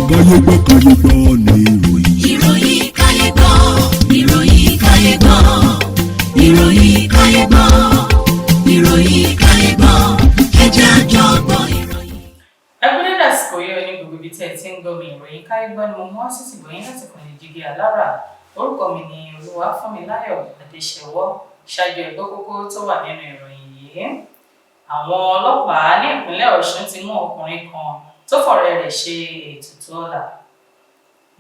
Káyé gbọ́, káyé gbọ́ ní ìròyìn. Ìròyìn káyé gbọ́, ìròyìn káyé gbọ́, ìròyìn káyé gbọ́, ìròyìn káyé gbọ́, ẹ jẹ́ a jọ gbọ́ ìròyìn. Ẹ kú dédé àsìkò yìí ní gbogbo ibi tí ẹ ti ń gbọ́ mi. Ìròyìn káyé gbọ́ ni mo mú wá sí tìgbọ̀yìn láti kàn lè jígí alára. Orúkọ mi ni Olúwafúnmiláyọ̀ Adéṣẹwọ́. Ṣáájú, ẹ gbọ́ kókó tó wà nínú ìròyìn yìí. Àwọn ọlọ́pàá ní ìpínlẹ̀ Ọ̀ṣun ti mú ọkùnrin kan tó fọ̀rẹ́ rẹ̀ ṣe ètùtù ọlà.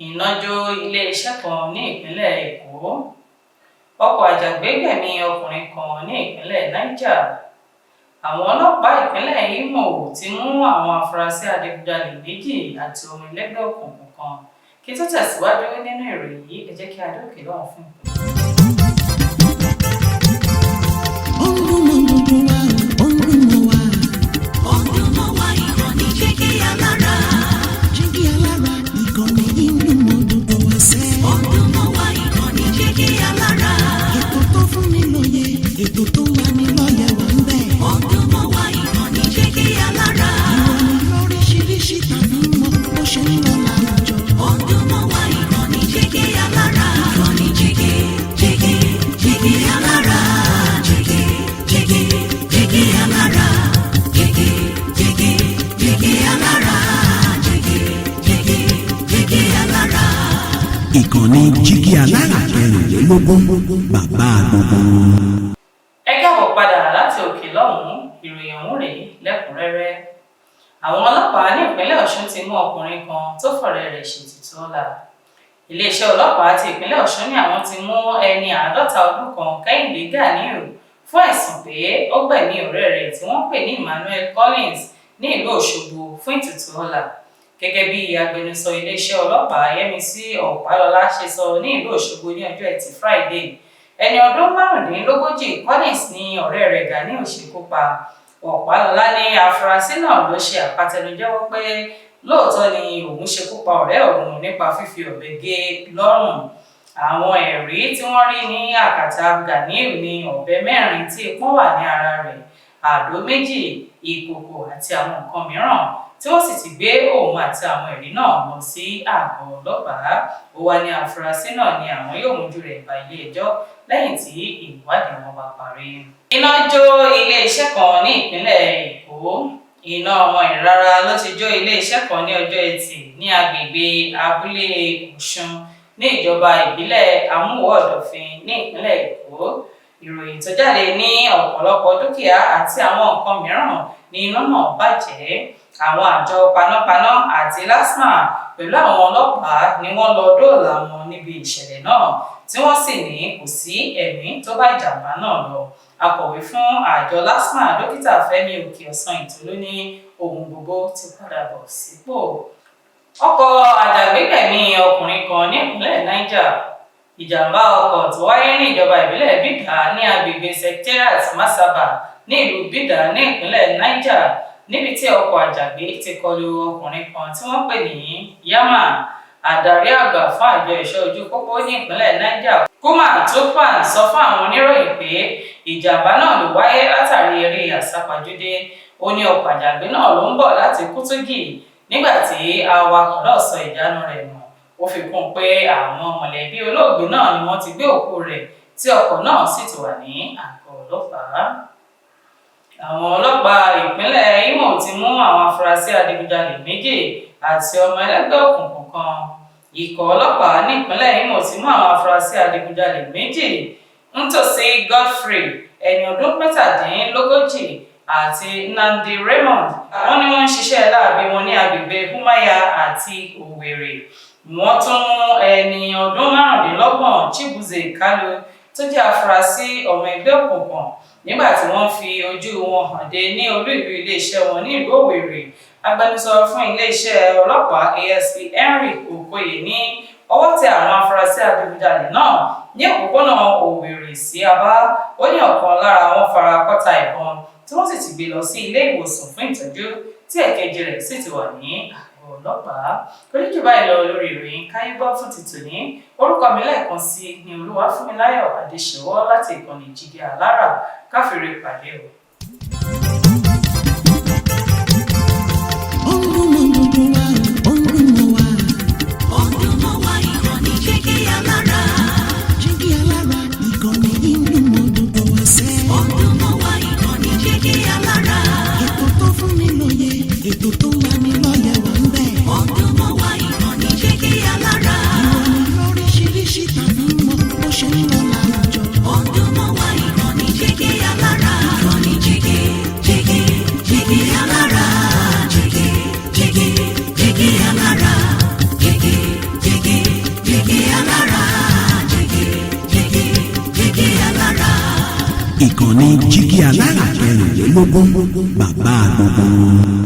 Iná jó iléeṣẹ́ kan ní ìpínlẹ̀ Èkó. Ọkọ̀ àjàgbé gbẹ̀mí ọkùnrin kan ní ìpínlẹ̀ Niger. Àwọn ọlọ́pàá ìpínlẹ̀ Imo ti mú àwọn afurasí adigunjalè méjì àti ọmọ ẹlẹ́gbẹ́ òkùnkùn kan. Kí tó tẹ̀síwájú nínú ìròyìn yìí, ẹ jẹ́ kí a dókè lọ́hùn fún ìpínlẹ̀. Ó ń dún mọ́ gbogbo wa, ó ń dún mọ́ wa. Ó ń dún mọ́ wa, ìkànnì Jígí Alára. Jígí Alára, ìkànnì yìí ń dún mọ́ gbogbo wa sẹ́. Ó ń dún mọ́ wa, ìkànnì Jígí Alára. Ètò tó fún ni lóye, ètò tó ń lani lọ́yẹ̀ wà ń bẹ̀. Ó ń dún mọ́ wa, ìkànnì Jígí Alára. Ìròyìn lóríṣiríṣi tàbí mọ bó ṣe ń lọ láwùjọ. Ó ń dún mọ́ wa, ìkànnì Jígí Alára. Ìkànnì Jígí, Jígí, Jígí Alára. Jígí, Jígí, Jígí Alára. Jígí, Jígí, Jígí Alára. Jígí, Jígí, Jígí Alára. Ìkànnì Jígí Alára 24, bàbá gbogbo wọn. Ẹ káàbọ̀ padà láti òkè lọ́hùn-ún. Ìròyìn ọ̀hún rèé lẹ́kùnrẹ́rẹ́. Àwọn ọlọ́pàá ní ìpínlẹ̀ Ọ̀ṣun ti mú ọkùnrin kan tó fọ̀rẹ́ rẹ̀ ṣètùtù ọlà. Iléeṣẹ́ ọlọ́pàá ti ìpínlẹ̀ Ọ̀ṣun ní àwọn ti mú ẹni 50 ọdún kan, Kẹ́hìndé Ganiu, fún ẹ̀sùn pé ó gbẹ̀mí ọ̀rẹ́ rẹ̀ tí wọ́n pè ní Emmanuel Collins ní ìlú Òṣogbo fún ètùtù ọlà. Gẹ́gẹ́ bí agbẹnusọ iléeṣẹ́ ọlọ́pàá Yẹ́misí Ọ̀pálọ́lá ṣe sọ ní ìlú Òṣogbo ní ọjọ́ Ẹtì Friday, ẹni ọdún 35 Collins ní ọ̀rẹ́ rẹ̀ Ganiu ṣekú pa. Ọ̀pálọ́lá ní afurasí náà ló ṣe àpatẹnujẹ́wọ́ pé lóòótọ́ ni òun ṣekú pa ọ̀rẹ́ òun nípa fífi ọ̀bẹ gé lọ́rùn. Àwọn ẹ̀rí tí wọ́n rí ní àkàtà Ganiu ní ọ̀bẹ mẹ́rin tí ìpọ́n wà ní ara rẹ̀, àdó méjì, ìkòkò àti àwọn nǹkan mìíràn, tí wọ́n sì ti gbé òun àti àwọn ẹ̀rí náà lọ sí àgọ́ ọlọ́pàá. Ó wá ní àfúrásì náà ni àwọn yóò mójú rẹ̀ bá ilé ẹjọ́ lẹ́yìn tí ìwádìí wọn bá parí. Iná jó iléeṣẹ́ kan ní ìpínlẹ̀ Èkó. Iná ọmọ ìrara ló ti jó iléeṣẹ́ kan ní ọjọ́ Ẹtì ní agbègbè abúlé Ọ̀ṣun ní ìjọba ìbílẹ̀ Àmúwò Ọ̀dọ̀fin ní ìpínlẹ̀ Èkó. Ìròyìn tó jáde ní ọ̀pọ̀lọpọ̀ dúkìá àti àwọn nǹkan mìíràn ní iná náà bàjẹ́. Àwọn àjọ panápaná àti LASTMA pẹ̀lú àwọn ọlọ́pàá ni wọ́n lọ dóòlà wọn níbi ìṣẹ̀lẹ̀ náà, tí wọ́n sì ní kò sí ẹ̀mí tó bá ìjàmbá náà lọ. Akọ̀wé fún àjọ LASTMA, Dókítà Fẹ́mi Òkè-Ọ̀sán Ìtòlú, ní ohun gbogbo ti padà bọ̀ sípò. Ọkọ̀ àjàgbégbẹ̀mí ọkùnrin kan ní ìpínlẹ̀ Niger. Ìjàmbá ọkọ̀ tó wáyé ní ìjọba ìbílẹ̀ Bídà ní agbègbè Secretariat Masaba ní ìlú Bídà ní ìpínlẹ̀ Niger, níbi tí ọkọ̀ àjàgbé ti kọlu ọkùnrin kan tí wọ́n pè ní Yama. Adarí àgbà fún àjọ ìṣọ́ ojú pópó ní ìpínlẹ̀ Niger, Kuma Tupman, sọ fún àwọn oníròyìn pé ìjàmbá náà ló wáyé látàrí eré àsápajúdé. Ó ní ọkọ̀ àjàgbé náà ló ń bọ̀ láti Kútúgì nígbà tí awakọ̀ náà sọ ìjánu rẹ̀ nù. Ó fi kún un pé àwọn mọ̀lẹ́bí olóògbé náà ni wọ́n ti gbé òkú rẹ̀, tí ọkọ̀ náà sì ti wà ní àgọ́ ọlọ́pàá. Àwọn ọlọ́pàá ìpínlẹ̀ Imo ti mú àwọn afurasí adigunjalè méjì àti ọmọ ẹlẹ́gbẹ́ òkùnkùn kan. Ikọ̀ ọlọ́pàá ní ìpínlẹ̀ Imo ti mú àwọn afurasí adigunjalè méjì, Ntòsí Godfrey, ẹni ọdún 37, àti Nnamdi Raymond. Wọ́n ní wọ́n ń ṣiṣẹ́ láabi wọn ní agbègbè Umuahia àti Owerri. Wọ́n tún mú ẹni ọdún 25, Chibueze Kalu, tó jẹ́ afurasí ọmọ ẹgbẹ́ òkùnkùn, nígbà tí wọ́n fi ojú wọn hàn dé ní olú ìlú iléeṣẹ́ wọn ní ìlú Owerri. Agbẹnusọ fún iléeṣẹ́ ọlọ́pàá, ASP Henry Okoye, ní ọwọ́ tẹ àwọn afurasí adigunjalè náà ní òpópónà Owerri sí Aba. Ó ní ọ̀kan lára wọn fara kọ́ta ìbọn, tí wọ́n sì ti gbé lọ sí ilé ìwòsàn fún ìtọ́jú, tí ẹ̀kejì rẹ̀ sì ti wà ní àgọ́ ọlọ́pàá. Kò ní jù báyìí lọ lórí ìròyìn káyébọ́ fún ti tòní. Orúkọ mi lẹ́ẹ̀kan sí ni Olúwafúnmiláyọ̀ Adéṣèwọ́ láti ìkànnì Jígí Alára. Káfíńrè pàdé o. Ó ń dún mọ́ gbogbo wa, ó ń dún mọ́ wa. kẹrìnlélógún, bàbá gbogbo wọn.